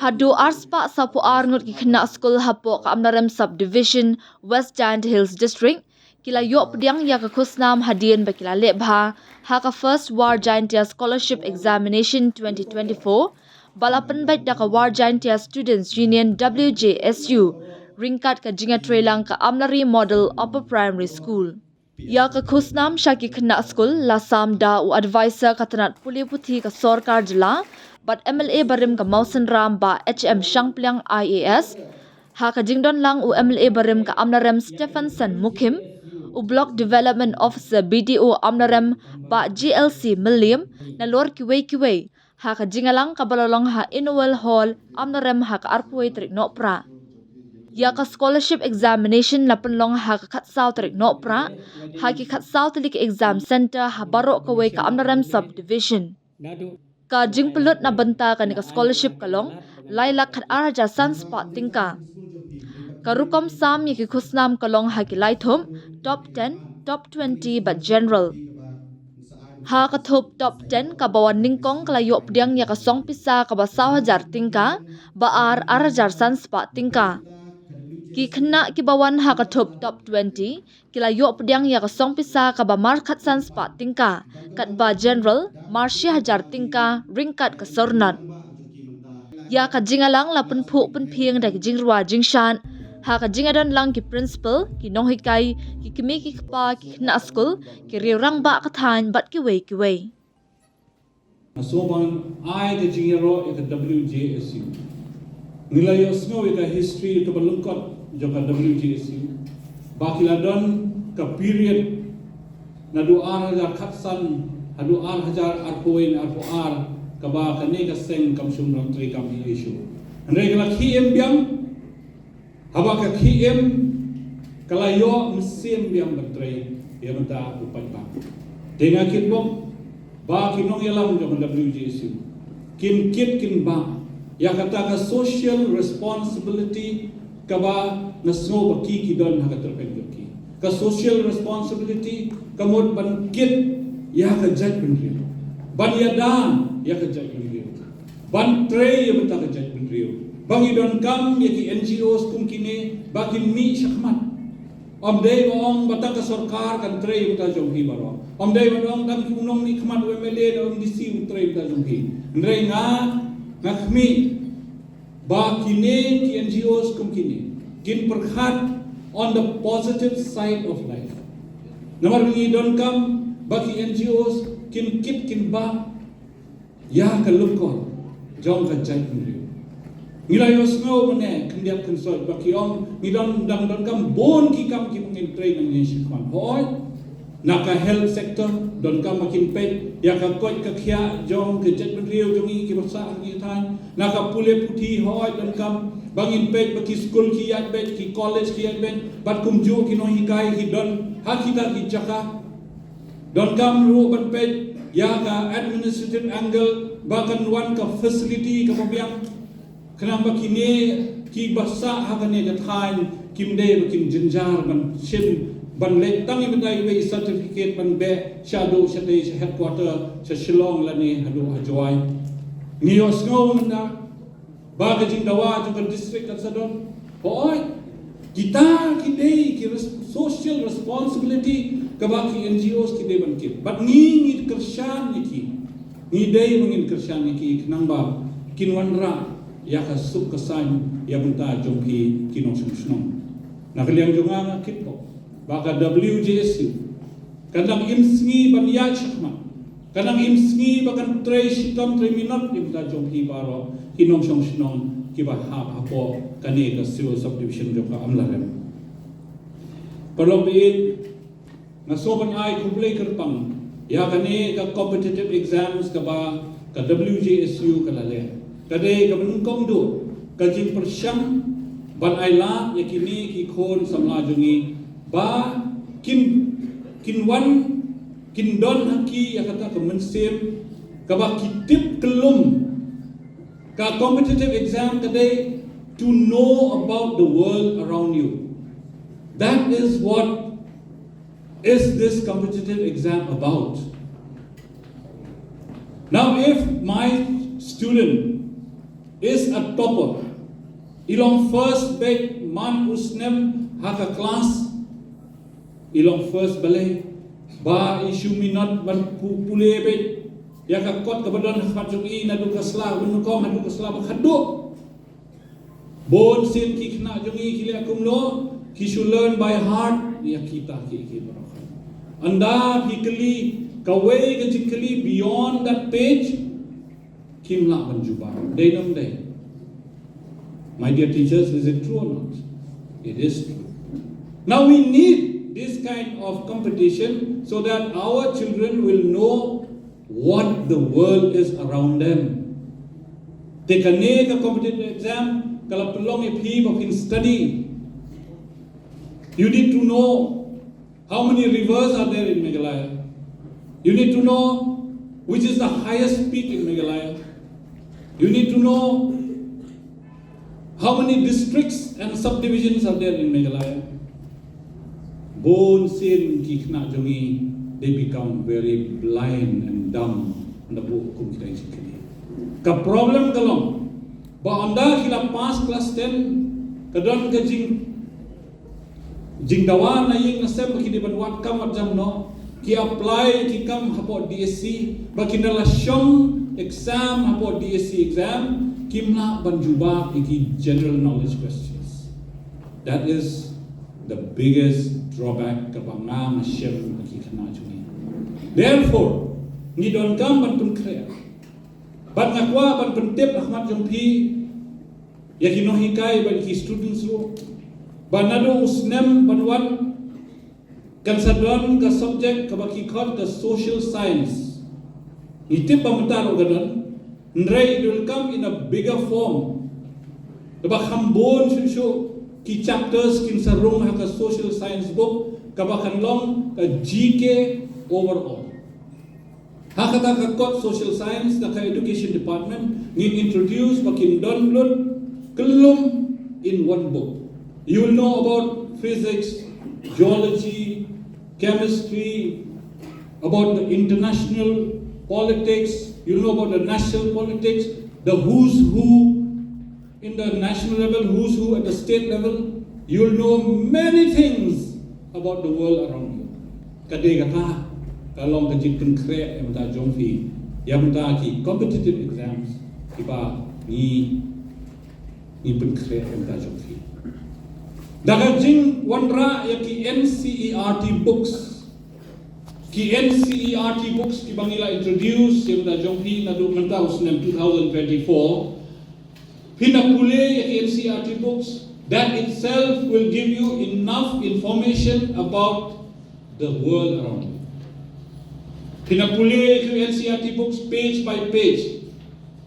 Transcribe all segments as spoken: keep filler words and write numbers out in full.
Haduh arspah saphew ar ngut ki khynnah skul hapoh ka Amlarem Subdivision, West Jaintia Hills District, ki la ïoh pdiang ïa ka khusnam hadien ba ki la leh bha ha ka First War Jaintia Scholarship Examination twenty twenty-four, ba la pynbeit da ka War Jaintia Students Union, W J S U, ryngkat ka jingïatreilang ka Amlari Model Upper Primary School. Ïa ka khusnam sha ki khynnah skul la sam da u advisor ka tnat pule puthi ka sorkar jylla bad M L A barim ka Mawsynram, Bah H M Shangpliang I A S. Ha ka jingdon lang u M L A barim ka Amlarem, Stephenson Mukhim, u Block Development Officer, B D O Amlarem, Bah J L C Mylliem, nalor kiwei kiwei, ha ka jingïalang kaba la long ha Annual Hall, Amlarem, ha ka arphew tarik Nohprah. Ïa ka scholarship examination la pynlong ha ka khatsaw tarik Nohprah ha ki khatsaw tylli ki exam center ha baroh kawei ka Amlarem Subdivision. Ka jingpynlut na bynta kane ka scholarship ka long lai lak khat ar hajar san spah tyngka. Ka rukom sam ïa ki khusnam ka long ha ki lai thup, top ten, top twenty bad general. Ha ka thup top ten, kaba wan nyngkong ka la ïoh pdiang ïa ka song pisa kaba saw hajar tyngka, ba ar ar hajar san spah tyngka. Ki khynnah kiba wan ha ka thup top twenty ki la ïoh pdiang ïa ka song pisa kaba mar khat san spah tyngka, katba general mar shi hajar tyngka ryngkat ka sornat. Ïa ka jingïalang la pynphuh pynphieng da ki jingrwai jingshad ha ka jingïadon lang ki principal, ki nonghikai, ki kmie ki kpa, ki khynnah skul, ki riew rangbah ka thaiñ bad kiwei kiwei. Nga sngewbha ban ai ka jingïaroh ïa ka W J S U. Ngi la ïohsngew ïa ka history kaba lyngkot jong ka W J S U, ba ki la don ka period naduh ar hajar khatsan haduh ar hajar arphew wei ne arphew ar, kaba kane ka seng kam shym nang trei kam ïa issue. Hynrei ka la khie im biang, haba ka khie im, ka la ïoh mynsiem biang ban trei ïa bynta u paidbah. Te nga kitbok ba ki nongïalam jong ka W J S U kin kit kin bah ïa kata ka social responsibility kaba nga sngew ba ki ki don ha ka tyrpeng jong ki. Ka social responsibility ka mut ban kit ïa ka jaitbynriew, ban ïada ïa ka jaitbynriew, ban trei ïa bynta ka jaitbynriew. Ba ngi donkam ïa ki N G Os kum kine ba kin mih shakhmat. Ym dei ba ong ba tang ka sorkar kan trei ïa bynta jong phi baroh. Ym dei ba ong tang u nongmihkhmat, u M L A ne u M D C un trei ïa bynta jong phi. Hynrei nga, nga khmih ba kine ki N G Os kum kine kin pyrkhat on the positive side of life. Namar ngi donkam ba ki N G Os kin kit kin bah ïa ka lyngkor jong ka jaitbynriew. Ngi la ïohsngew mynne khyndiat khynsoit ba ki ong ngi don, dang donkam bun ki kam kiba ngin trei na ngi shakhmat. Hooid, na ka health sector donkam ba kin peit ïa ka koit ka khiah jong ka jaitbynriew jong ngi kiba sah ha ngi thaiñ. Na ka pule puthi hooid donkam ba ngin peit ba ki skul ki ïaid beit, ki college ki ïaid beit, bad kumjuh ki nonghikai ki don ha kita ki jaka. Donkam ruh ban peit ïa ka administrative angle ba kan wan ka facility kaba biang. Khnang ba kine kiba sah ha kane ka thaiñ kim dei ba kin jynjar ban shim, ban leit tang ïa bynta iwei i certificate ban beh shaduh shatei sha headquarter sha Shillong lane haduh ha Jowai. Ngi ïohsngew mynta ba ka jingdawa jong ka district kan sa don. Hooid, kita ki dei ki res-, social responsibility kaba ki N G Os ki dei ban kit. Bad ngi, ngi kyrshan ïa ki. Ngi dei ba ngin kyrshan ïa ki khnang ba kin wanrah ïa ka suk ka saiñ ïa bynta jong phi ki nongshong shnong. Na ka liang jong nga, nga kitbok ba ka W J S U kan dang im sngi ban ïaid shakhmat, kan dang im sngi ba kan trei shitom trei minot ïa bynta jong phi baroh ki nongshong shnong kiba hap hapoh kane ka Civil Subdivision jong ka Amlarem. Paralok baieit, nga sngewbha ban ai khublei kyrpang ïa kane ka competitive exams kaba ka W J S U ka la leh. Ka dei kaba nyngkong duh ka jingpyrshang ban ai lad ïa kine ki khun samla jong ngi ba kin, kin wan, kin don ha ki ïa kata ka mynsiem kaba ki tip kyllum. Ka competitive exam ka dei to know about the world around you. That is what is this competitive exam about. Now, if my student is a topper. I long first beit man u snem ha ka klas. I long first balei? Ba i shu minot ban pu- pule beit ïa ka kot kaba don ha khmat jong i, naduh ka sla ba nyngkong haduh ka sla ba khatduh. Bun sien ki khynnah jong i ki leh kumno? Ki shu learn by heart ïa kita ki, ki baroh. Ynda phi kylli, kawei ka jingkylli beyond that page, kim lah ban jubab. Dei ne ym dei? My dear teachers, is it true or not? It is true. Now we need this kind of competition so that our children will know what the world is around them. Te kane ka competitive exam ka la pynlong ïa phi ba phin study. You need to know how many rivers are there in Meghalaya. You need to know which is the highest peak in Meghalaya. You need to know how many districts and subdivisions are there in Meghalaya. Bun sien ki khynnah jong i, they become very blind and dumb. Ynda buh kum kita ki jingkylli. Ka problem ka long ba ynda ki la pass class ten, ka don ka jing jingdawa na ïing na sem ba ki dei ban wad kam wad jam noh. Ki apply ki kam hapoh D S C, ba ki na la shong exam hapoh D S C exam, kim lah ban jubab ïa ki general knowledge questions. That is the biggest drawback kaba nga shem ha ki khynnah jong i. Therefore, ngi donkam ban pynkhreh. Bad nga kwah ban pyntip ha khmat jong phi ïa ki nonghikai bad ki students ruh, ba naduh u snem ban wan kan sa don ka subject kaba ki khot ka social science. Ngi tip ba mynta ruh ka don, hynrei it will come in a bigger form. Kaba kham bun shuh shuh ki chapters kin sa rung ha ka social science book, kaba kan long ka G K overall. Ha kata ka kot social science na ka education department ngin introduce ba kin don lut kyllum in one book. You will know about physics, geology, chemistry, about the international politics, you'll know about the national politics, the who's who in the national level, who's who at the state level, you'll know many things about the world around you. Ka dei kata ka long ka jingpynkhreh ïa mynta jong phi ïa mynta ki competitive exams kiba ngi, ngi pynkhreh ïa mynta jong phi. Da ka jingwanrah ïa ki N C E R T books, ki N C E R T books kiba ngi la introduce ïa mynta jong phi naduh mynta u snem two thousand twenty-four, phin pule ïa ki N C E R T books, that itself will give you enough information about the world around you. Phin pule ïa ki N C E R T books page by page.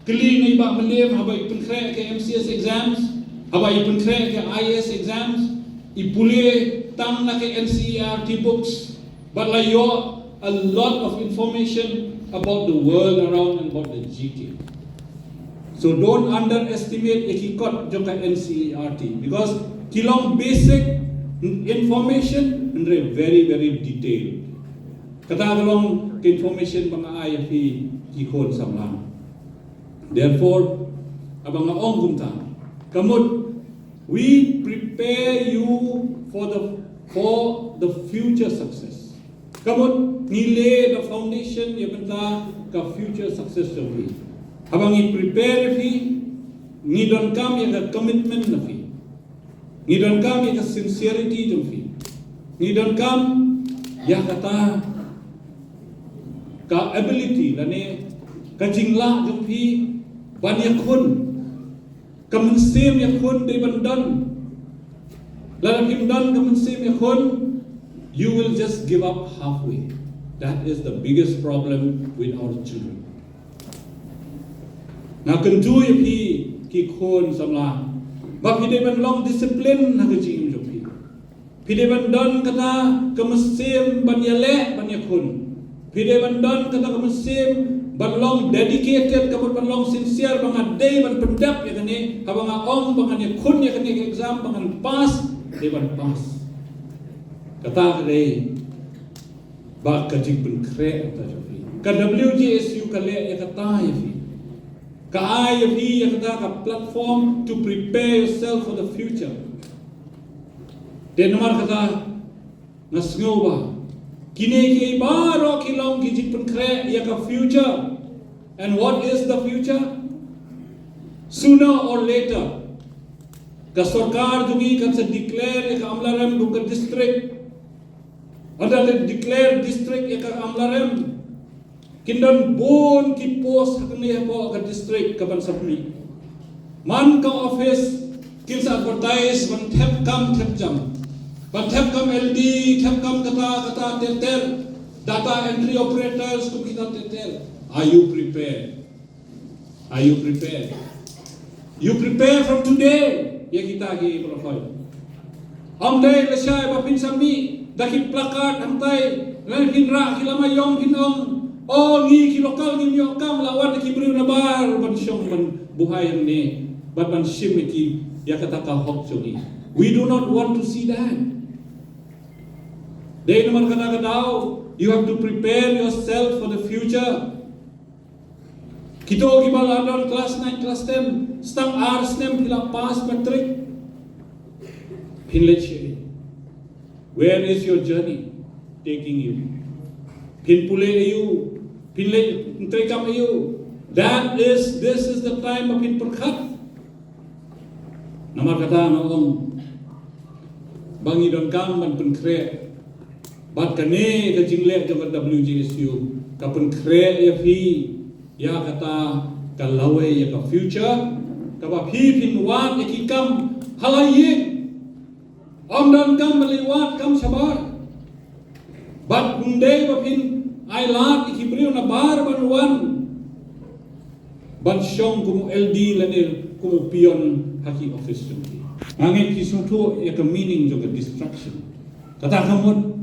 Kylli na i Bah Mylliem haba i pynkhreh ka M C S exams, haba i pynkhreh ka I A S exams, i pule tang na ka N C E R T books. But la ïoh a lot of information about the world around and about the G K. So don't underestimate ïa ki kot jong ka N C E R T, because ki long basic information hynrei very, very detailed. Kata ka long ka information ba nga ai ïa phi ki khun samla. Therefore, haba nga ong kumta, ka mut, we prepare you for the, for the future success. Ka mut ngi lay the foundation ïa bynta ka future success jong phi. Haba ngi prepare ïa phi, ngi donkam ïa ka commitment na phi. Ngi donkam ïa ka sincerity jong phi. Ngi donkam ïa kata ka ability lane ka jinglah jong phi ban ïakhun. Ka mynsiem ïakhun dei ban don. Lada phim don ka mynsiem ïakhun, you will just give up halfway. That is the biggest problem with our children. Nga kyntu ïa phi ki khun samla ba phi dei ban long discipline ha ka jingim jong phi. Phi dei ban don kata ka mynsiem ban ïaleh ban ïakhun. Phi dei ban don kata ka mynsiem ban long dedicated, ka mut ban long sincere, ba nga dei ban pyndep ïa kane, haba nga ong ba ngan ïakhun ïa kane ka exam ba ngan pass, dei ban pass. Kata ka dei ba ka jingpynkhreh kata jong phi. Ka W J S U ka leh ïa kata ïa phi. Ka ai ïa phi ïa kata ka platform to prepare yourself for the future. Te namar kata nga sngew ba kine kiei baroh ki long ki jingpynkhreh ïa ka future. And what is the future? Sooner or later, ka sorkar jong ngi kan sa declare ïa ka Amlarem kum ka district. Ynda la declare district ïa ka Amlarem, kin don bun ki post ha kane hapoh ka district kaban sa pynmih. Man ka office kin sa advertise ban thep kam thep jam, ban thep kam L D, thep kam kata kata ter ter, data entry operators, kum kita ter ter. Are you prepared? Are you prepared? You prepare from today. Ïa kita ki brother. Ym dei lashai ba phin sa mih da ki placard hangtai, lane phin rah ki lama ïong phin ong, "O ngi ki local ngim ïoh kam, la wan da ki briew nabar ban shong ban buhai hangne, ban ban shim ïa ki, ïa kata ka hok jong ngi." We do not want to see that. Dei namar kata ka daw, you have to prepare yourself for the future. Kito kiba la don class nine, class ten, sa tang ar snem phi la pass matric. Phin leit shaei? Where is your journey taking you? Phin pule aïu? Phin leit treikam aïu? That is, this is the time ba phin pyrkhat. Namar kata nga ong ba ngi donkam ban pynkhreh. Bad kane ka jingleh jong ka W J S U ka pynkhreh ïa phi ïa kata ka lawei ïa ka future, kaba phi phin wad ïa ki kam ha la ïing. Ym donkam ban leit wad kam shabar. Bad ym dei ba phin ai lad ïa ki briew nabar ban wan ban shong kum u L D lane kum u peon ha ki office jong ki. Nga ngeit phi sngewthuh ïa ka meaning jong ka distraction. Kata ka mut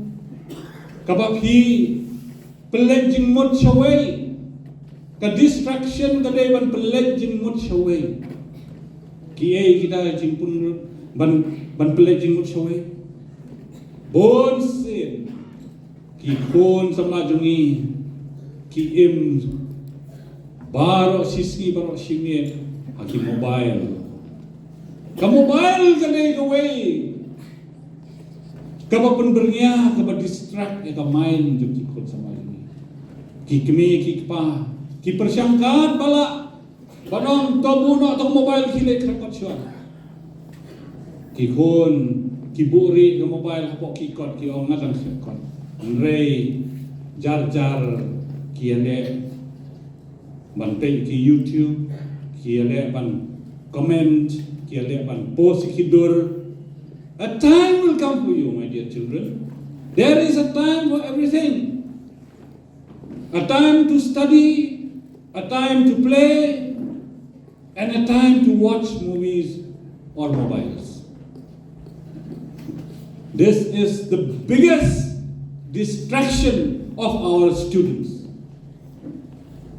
kaba phi pynleit jingmut shawei. Ka distraction ka dei ban pynleit jingmut shawei. Kiei kita jingpynleit ban, ban pynleit jingmut shawei? Bun sien ki khun samla jong ngi ki im baroh shisngi baroh shimiet ha ki mobile. Ka mobile ka dei kawei kaba pynbyrngia, kaba distract ïa ka mind jong ki khun samla jong ngi. Ki kmie ki kpa ki pyrshang katba lah ban ong to buh noh tang mobile, khie leit khat kot shuwa. Ki khun ki buhrieh ka mobile hapoh ki kot, ki ong nga dang sep kot. Hynrei jar jar ki ïaleh ban peit ki YouTube, ki ïaleh ban comment, ki ïaleh ban post ki dur. A time will come for you, my dear children. There is a time for everything. A time to study, a time to play, and a time to watch movies or mobiles. This is the biggest distraction of our students.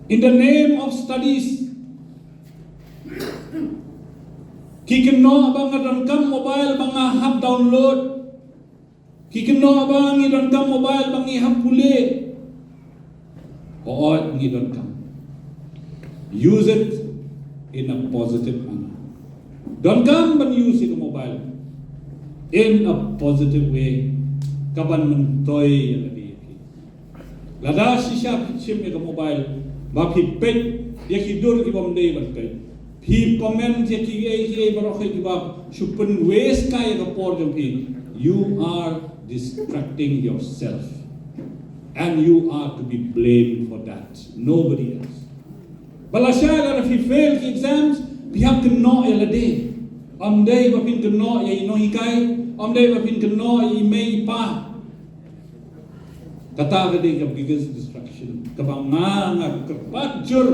In the name of studies, ki kynnoh ba nga donkam mobile ba nga hap download. Ki kynnoh ba ngi donkam mobile ba ngi hap pule. Hooid, ngi donkam. Use it in a positive manner. Donkam ban use ïa ka mobile in a positive way, kaban myntoi ïa lade ïa phi. Lada shisha phi shim ïa ka mobile ba phi peit ïa ki dur ki bym dei ban peit, phi comment ïa kiei kiei baroh kiba shu pynwaste ïa ka por jong phi, you are distracting yourself, and you are to be blamed for that, nobody else. Ba lashai lada phi fail ki exams, phi hap kynnoh ïa lade. Ym dei ba phin kynnoh ïa i nonghikai, ym dei ba phin kynnoh ïa i mei i pa. Kata ka dei ka biggest distraction kaba nga, nga kyrpad jur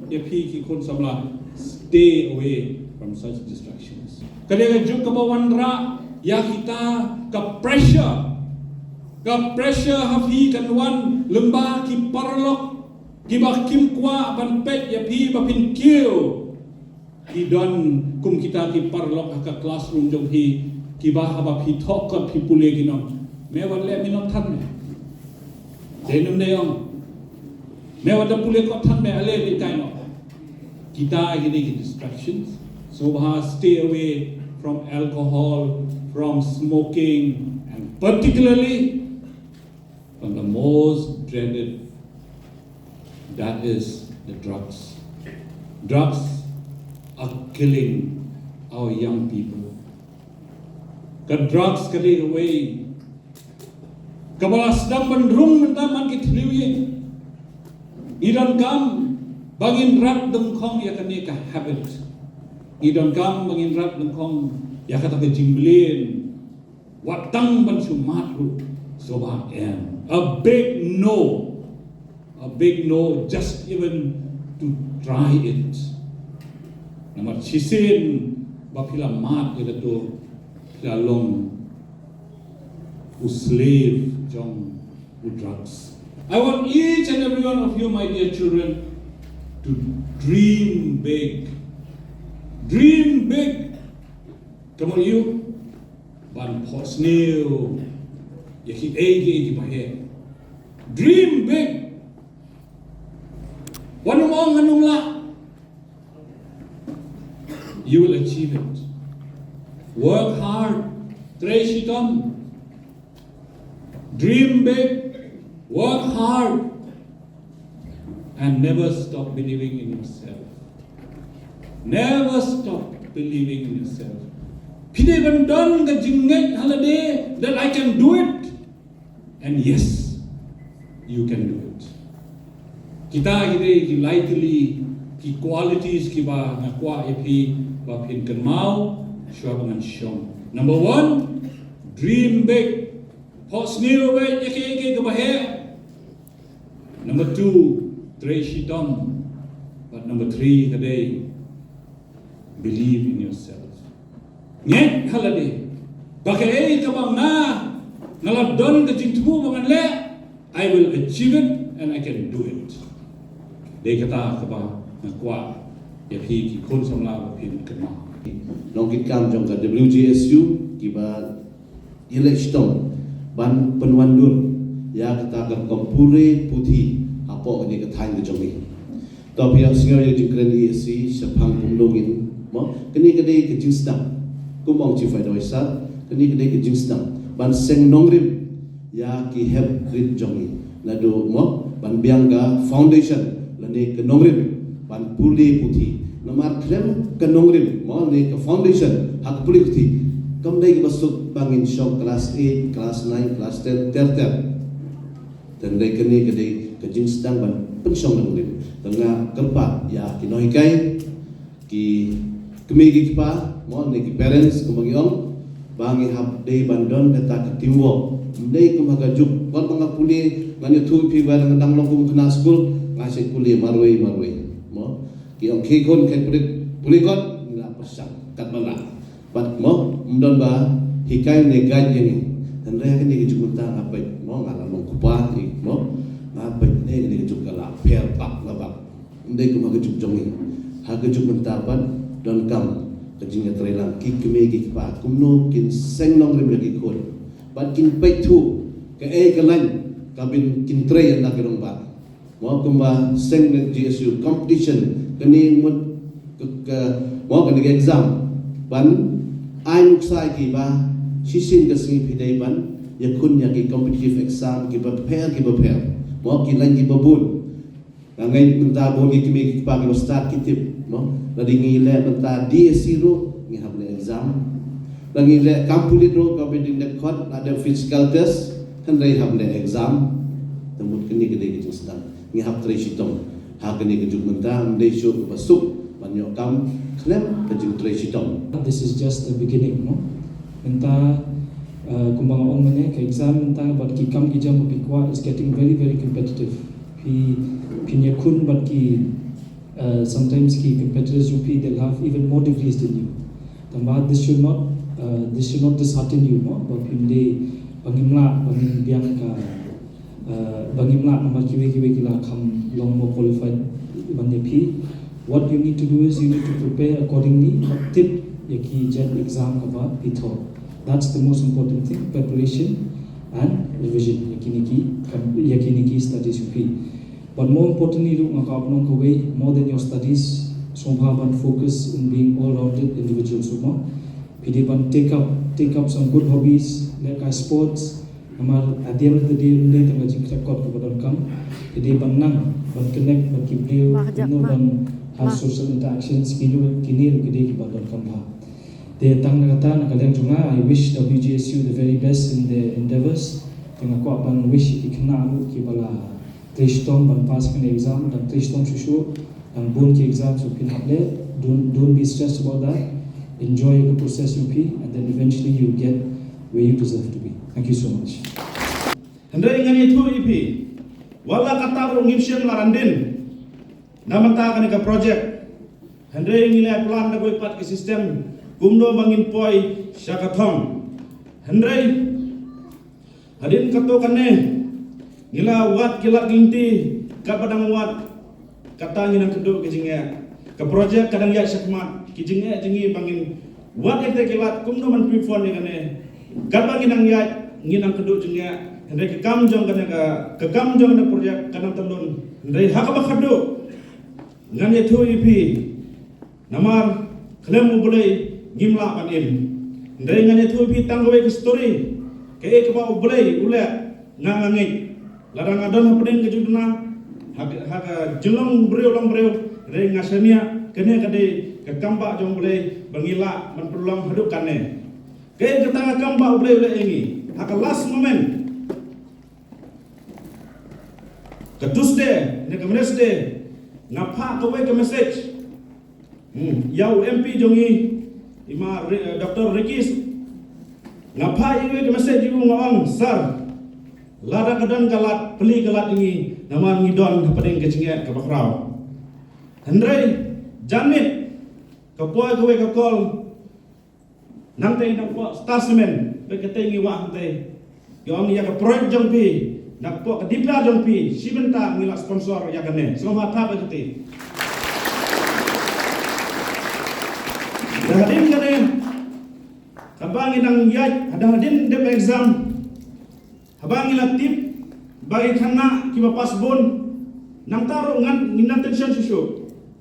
ïa phi ki khun samla, stay away from such distractions. Ka dei ka juk kaba wanrah ïa kita ka pressure. Ka pressure ha phi kan wan lyngba ki paralok kiba kim kwah ban peit ïa phi ba phin kiew. Ki don kum kita ki paralok ha ka classroom jong phi, kiba haba phi thoh kot phi pule kin ong, me wat leh minot than me. Dei nym dei ong, me wat da pule kot than me, ale leit kai noh. Kita ki dei ki distractions. So ba stay away from alcohol, from smoking, and particularly from the most dreaded, that is the drugs. Drugs are killing our young people. Ka drugs ka dei kawei kaba la sdang ban rung mynta man ki thliew ïing. Ngi donkam ba ngin rat dyngkhong ïa kane ka habit. Ngi donkam ba ngin rat dyngkhong ïa kata ka jingmlien. Wat tang ban shu mad ruh, sngewbha em. A big no. A big no, just even to try it. Namar shisien ba phi la mad ïa kato, phi la long u slave jong u drugs. I want each and every one of you, my dear children, to dream big. Dream big. Come on, you. Ban phohsniew ïa kiei kiei kiba heh. Dream big. Wat nym ong ngan ym lah. You will achieve it. Work hard. Trei shitom. Dream big. Work hard. And never stop believing in yourself. Never stop believing in yourself. Phi dei ban don ka jingngeit ha lade that I can do it. And yes, you can do it. Kita ki dei ki lai tylli ki qualities kiba nga kwah ïa phi ba phin kynmaw shuwa ba ngan shong. Number one, dream big. Phohsniew beit ïa kiei kiei kiba heh. Number two, trei shitom. But number three ka dei, believe in yourself. Ngeit ha lade ba kaei kaba nga, nga la don ka jingthmu ba ngan leh, I will achieve it and I can do it. Dei kata kaba nga kwah ïa phi ki khun samla ba phin kynmaw. Nongkitkam jong ka W J S U kiba ïaleh shitom ban pynwandur ïa kata ka rukom pule puthi hapoh kane ka thaiñ ka jong ngi. To phi ïohsngew ïa ka jingkren E A C shaphang kumno ngin, mo, kane ka dei ka jingsdang. Kum ong Chief Adviser, kane ka dei ka jingsdang ban seng nongrim ïa ki hep rit jong ngi. Naduh, mo, ban biang ka foundation lane ka nongrim ban pule puthi. Namar khlem ka nongrim, mo, ne ka foundation ha ka pule puthi, kam dei kaba suk ba ngin shong class eight, class nine, class ten ter ter. Te hynrei kane ka dei ka jingsdang ban pynshong nongrim. Te nga kyrpad ïa ki nonghikai, ki kmie ki kpa, mo, ne ki parents kumba ngi ong, ba ngi hap dei ban don kata ka teamwork. Ym dei kum ha ka juk, wat ba nga pule ngan ïathuh ïa phi ba nga dang long kum khynnah skul, nga shait pule marwei marwei. Mo, ki ong khie khun khie pule, pule kot, ngi la pyrshang katba lah. Bad, mo, ym don ba hikai ne guide ïa ngi. Hynrei ha kane ka juk mynta nga peit, mo, nga la long kpa, eh, mo, nga peit ne kane ka juk ka la pher bak la bak. Ym dei kum ha ka juk jong ngi. Ha ka juk mynta pat donkam ka jingïatreilang ki kmie ki kpa kumno kin seng nongrim ïa ki khun. Bad kin peit thuh kaei ka lain kaba kin trei ïa la ki rangbah. Mo, kumba seng na G S U competition kane mut ka, ka, mo, kane ka exam ban ai nuksa ïa ki ba shisien ka sngi phi dei ban ïakhun ïa ki competitive exam kiba pher kiba pher. Mo, ki lain kiba bun. Nga ngeit mynta bun ki kmie ki kpa kiba stad ki tip, mo. Lada ngi leh mynta D S C ruh ngi hap leh exam. Lada ngi leh kam pulit ruh kaba dei dep khot, lada physical test, hynrei hap leh exam. Te mut kane ka dei ka jingsdang. Ngi hap trei shitom. Ha kane ka juk mynta ym dei shuh kaba suk ban ïoh kam khlem ka jingtrei shitom. This is just the beginning, no? Mynta, uh, kumba nga ong mynne, ka exam mynta bad ki kam ki jam ba phi kwah is getting very, very competitive. Phi, phin ïakhun bad ki, uh, sometimes ki competitors jong phi, they'll have even more degrees than you. Tangba this should not, uh, this should not dishearten you, no? Ba phim dei, ba ngim lah, ba ngim biang ka, uh, ba ngim lah namar kiwei kiwei ki la kham long more qualified ban ïa phi. What you need to do is you need to prepare accordingly, bad tip ïa ki jet exam kaba phi thoh. That's the most important thing, preparation and revision ïa kine ki, ïa kine ki studies jong phi. But more importantly ruh nga kwah ban ong kawei, more than your studies, Sngewbha ban focus in being all-rounded individuals, mo. Phi dei ban take up, take up some good hobbies, leh kai sports. Namar at the end of the day, ym dei tang ka jingkyrkhu kaba donkam. Phi dei ban nang, ban connect bad ki briew, ban ha social interactions, kine, kine ruh ki dei kiba donkam bha. Te tang na kata, na ka liang jong nga, I wish W G S U the very best in their endeavors. Te nga kwah ban wish ïa ki khynnah ruh kiba la trei shitom ban pass kane exam, dang trei shitom shuh shuh, dang bun ki exam jong phi hap leh, don't, don't be stressed about that. Enjoy the process jong phi, and then eventually you get where you deserve to be. Thank you so much. Hynrei ngan ïathuh ïa phi, wat la katta ruh ngim shym la ran dien na bynta kane ka project. Hynrei ngi la plan da kawei pat ka system kumno ba ngin poi sha ka thong. Hynrei hadien katto katne, ngi la wad ki lad ki lynti, katba dang wad, kata ngi nang kynduh ki jingeh. Ka project ka dang ïaid shakhmat, ki jingeh jong ngi ba ngin wad ïa ki lad kumno ban pynfund ïa kane. Katba ngi nang ïaid, ngi nang kynduh jingeh. Hynrei ka kam jong kane ka, ka kam jong kane project ka nang tyllun. Hynrei ha kaba khatduh, ngan ïathuh ïa phi, namar khlem U Blei ngim lah ban im. Hynrei ngan ïathuh ïa phi tang kawei ka story, kaei kaba U Blei u leh, nga nga ngeit. Lada nga don hapdeng ka jingduna, ha, ha ka jinglong briew long briew, hynrei nga shaniah kane ka dei ka kam ba jong U Blei ba ngi lah ban pynlong haduh katne. Kaei kata ka kam ba U Blei u leh ïa ngi ha ka last moment. Ka Tuesday ne ka Wednesday, nga phah kawei ka message, hmm, ïa u M P jong ngi, i ma Re-, eh, Doctor Ricky. Nga phah ïa kawei ka message ïa u, nga ong, "Sir, lada ka don ka lad, plie ka lad ïa ngi, namar ngi don hapdeng ka jingeh kaba khraw." Hynrei janmiet ka poi kawei ka call, nangtei napoh Star Cement, bad katei ngi wah hangtei. Ki ong ïa ka project jong phi, napoh ka D P R jong phi, shi bynta ngi la sponsor ïa kane. Sngewbha thap ïa kata. Te hadien kane, haba ngi dang ïaid, haba hadien dep exam, haba ngi la tip ba ki khynnah kiba pass bun, nangta ruh ngan, ngi nang tension shuh shuh.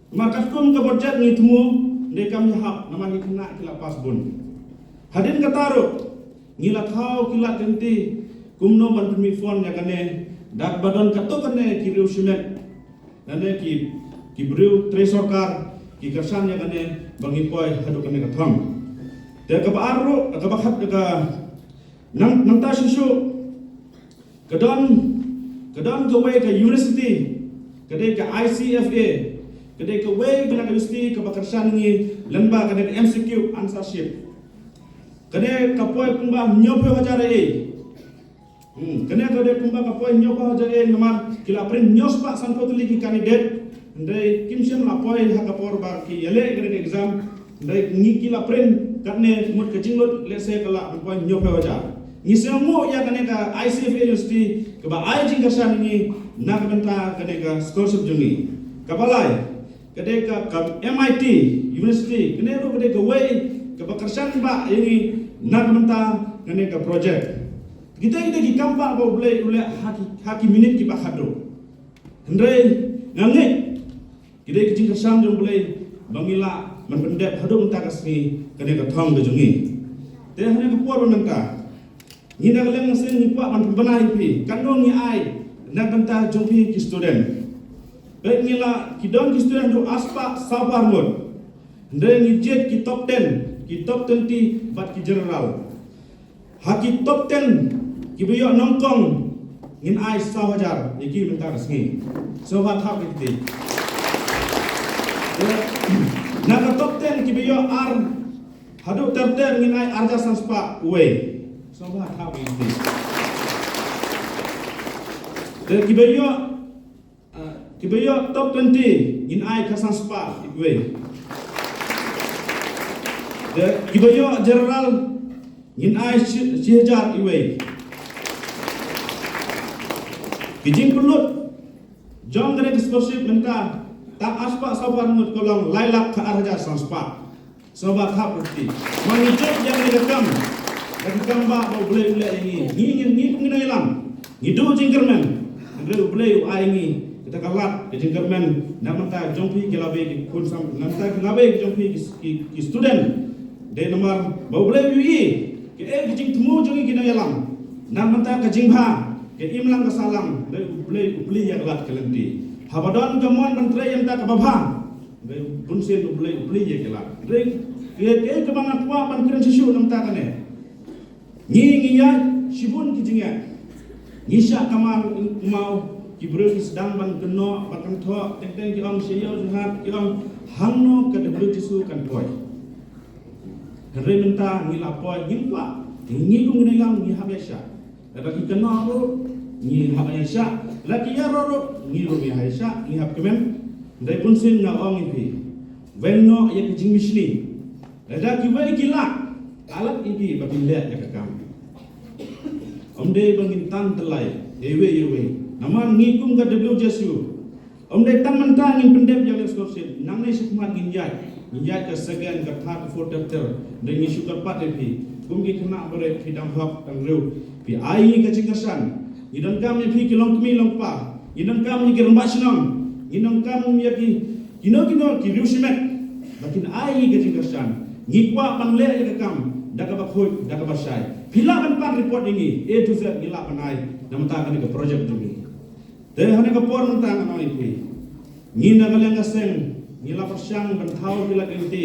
Namar katkum ka budget ngi thmu, dei kam ïahap, namar ki khynnah ki la pass bun. Hadien kata ruh, ngi la thaw ki lad ki lynti kumno ban pynmih fund ïa kane, da kaba don katto katne ki riew shimet, lane ki, ki briew trei sorkar ki kyrshan ïa kane ba ngin poi haduh kane ka thong. Te kaba ar ruh, kaba khat ka Nang, nangta shuh shuh, ka don, ka don kawei ka university, ka dei ka I C F A, ka dei kawei ka university kaba kyrshan ngi lyngba kane ka M C Q answer sheet. Kane ka poi kumba hynñiewphew hajar A. Hmm, kane ka dei kumba ka poi hynñiewphew hajar A namar ki la print hynñiew spah sanphew tylli ki candidate. Hynrei kim shym la poi ha ka por ba ki ïaleh kane ka exam. Hynrei ngi ki la print katne mut ka jinglut, let's say, ka la poi hynñiewphew hajar. Ngi sngewnguh ïa kane ka I C F A University kaba ai jingkyrshan ïa ngi na ka bynta kane ka scholarship jong ngi. Kaba lai, ka dei ka, ka M I T University, kane ruh ka dei kawei kaba kyrshan bha ïa ngi na ka bynta kane ka project. Kita kita ki kam ba U Blei u leh ha ki, ha ki minit kiba khatduh. Hynrei nga ngeit ki dei ki jingkyrshan jong U Blei ba ngi lah ban pyndep haduh mynta ka sngi kane ka thong ka jong ngi. Te ha kane ka por ba mynta, ngi na ka liang sien ngi kwah ban pynbna ïa phi katno ngi ai na ka bynta jong phi ki student. Peit ngi la, ki don ki student haduh arspah sawphew ngut. Hynrei ngi jied ki top ten, ki top twenty bad ki general. Ha ki top ten kiba ïoh nyngkong ngin ai saw hajar ïa ki mynta ka sngi. Sngewbha thap ïa ki. Na ka top ten kiba ïoh ar haduh ter ter ngin ai ar hajar san spah uwei. Sngewbha thap ïa ki. Te kiba ïoh Ah, kiba ïoh top twenty ngin ai khatsan spah iwei. Te kiba ïoh general ngin ai shi, shi hajar iwei. Ki jingpynlut jong kane ka scholarship mynta, tang arspah sawphew ngut ka long lai lak khat ar hajar san spah. Sngewbha thap ïa ki. Ma ngi jop ïa kane ka kam, ïa ka kam ba, ba U Blei u leh ïa ngi. Ngi, ngi, ngi kum ngi nang ïalam, ngi duh jingkyrmen. Hynrei U Blei u ai ngi Kata ka lad ka jingkyrmen na bynta jong phi ki lawei ki khun samla, na bynta ki lawei ki jong phi ki, ki, ki student. Dei namar ba U Blei u ïohi kaei ka jingthmu jong ngi ki nongïalam. Na bynta ka jingbha, ka imlang ka sahlang, dei U Blei u plie ïa ka lad ka lynti. Haba don ka mon ban trei ïa kata kaba bha, dei bunsien U Blei u plie ïa ka lad. Dei kaei kaba nga kwah ban kren shisha na bynta kane. Ngi, ngi ïaid shibun ki jingeh. Ngi shah kamai kmaw, ki briew ki sdang ban kynnoh, ban kynthoh, teng teng ki ong sha ïew jinghat, ki ong hangno ka W J S U kan poi. Hynrei mynta ngi la poi, ngi kwah, ngi kum ngi nang ngi hap ïa shah. Lada ki kynnoh ruh, ngi hap ïa shah. Lada ki ïaroh ruh, ngi ruh ngi hap ïa shah, ngi hap kmen. Hynrei bunsien nga ong ïa phi, weng noh ïa ka jingmishni. Lada kiwei ki lah, alat ïa ki ba kin leh ïa ka kam. Ym dei ba ngin tan tyllai ïa iwei ïa iwei. Namar ngi kum ka W J S U, ym dei tang mynta ngin pyndep ïa ka scholarship. Nangne shakhmat ngin ïaid, ngin ïaid ka second, ka third, ka fourth, ka fifth. Dei ngi shu kyrpad ïa phi kum ki khynnah barit, phi dang hok dang riew, phi ai ngi ka jingkyrshan. Ngi donkam ïa phi ki longkmie longkpa, ngi donkam ïa ki rangbah shnong, ngi donkam ïa ki kino kino ki riew shimet ba kin ai ngi ka jingkyrshan. Ngi kwah ban leh ïa ka kam da kaba khuid, da kaba shai. Phi lah ban pan report ïa ngi, A to Z ngi lah ban ai na bynta kane ka project jong ngi. Te ha kane ka por mynta nga ong ïa phi, ngi na ka liang ka seng ngi la pyrshang ban thaw ki lad ki lynti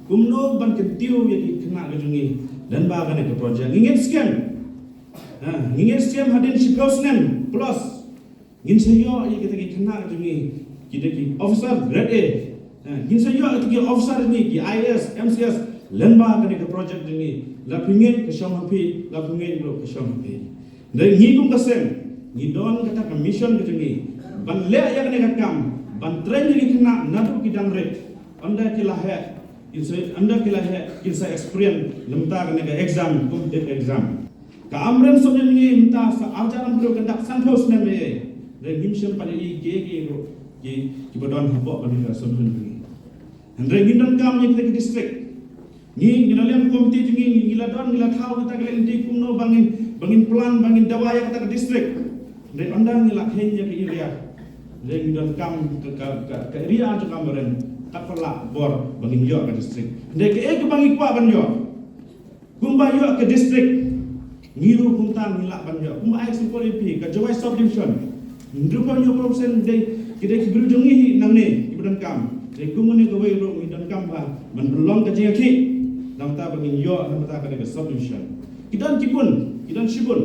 kumno ban kyntiew ïa ki khynnah ka jong ngi lyngba kane ka project. Ngi ngeit skhem, ha, ngi ngeit skhem hadien shiphew snem plus ngin sa ïoh ïa kita ki khynnah jong ngi, kita ki officer grade A. Ha, ngin sa ïoh ïa kita ki officer jong ngi, ki I A S, M C S, lyngba kane ka project jong ngi. La phi ngeit ka shong ha phi, la phi ngeit ruh ka shong ha phi. Hynrei ngi kum ka seng ngi don kata ka mission ka jong ngi ban leh ïa kane ka kam, ban train ïa ki khynnah naduh ki dang rit. Ynda ki la heh, kin sa, ynda ki la heh kin sa experience na bynta kane ka exam, competitive exam. Ka Amrem Sub Division ngi mynta sa arhajar hynriew khyndai, sanphew snem ïa. Hynrei ngim shym pat ïohi kiei kiei ruh ki, kiba don hapoh kane ka sub division ngi. Hynrei ngin donkam ïa kita ki district. Ngi, ngi la lem committee jong ngi, ngi la don, ngi la thaw kita ki lynti kumno ba ngin, ba ngin plan, ba ngin dawa ïa kata ka district. Hynrei ynda ngi la kheiñ ïa ka area, hynrei ngi donkam ka, ka, ka, ka area jong ka Amrem, kat ba lah bor ba ngin ïoh ka district. Hynrei kaei kaba ngi kwah ban ïoh, kumba ïoh ka district, ngi ruh kumta ngi lah ban ïoh. Kumba ai example ïa phi, ka Jowai sub division, hynriewphew hynñiewphew percent dei, ki dei ki briew jong ngi hi nangne kiba donkam. Dei kumne kawei ruh ngi donkam ba ban pynlong ka jingïakhih na bynta ba ngin ïoh na bynta kane ka sub division. Ki don ki bun, ki don shibun.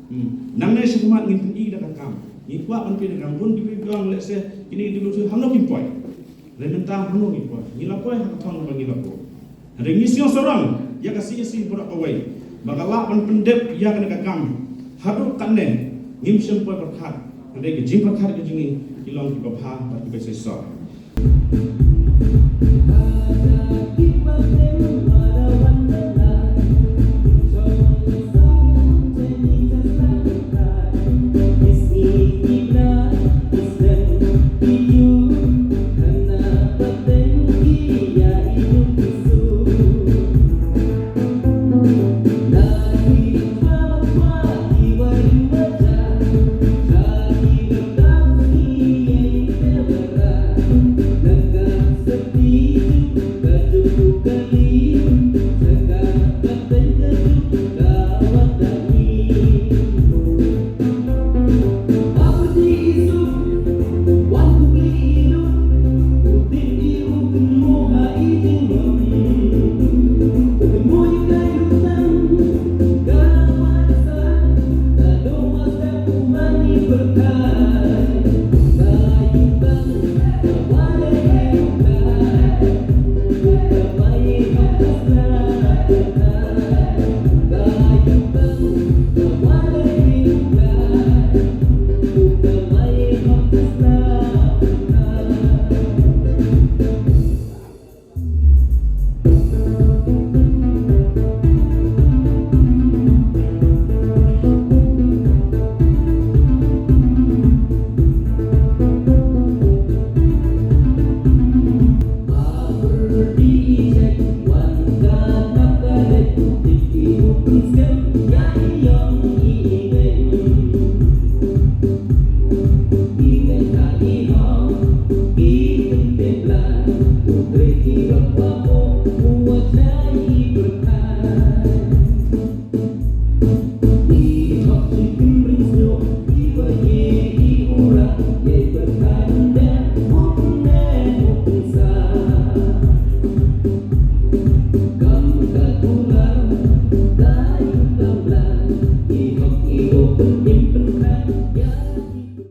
Hmm. Nangne shakhmat ngin pyni da ka kam. Ngi kwah ban pyni da ka kam. Bun ki briew ki ong lehse kine ki briew hangno kin poi. Hynrei mynta hangno ngi poi? Ngi la poi ha ka thong ba ngi la buh. Hynrei ngi sngew sarong ïa ka C E C baroh kawei ba ka lah ban pyndep ïa kane ka kam. Haduh katne ngim shym poi pyrkhat. Hynrei ka jingpyrkhat ka jong ngi ki long kiba bha bad kiba shisha.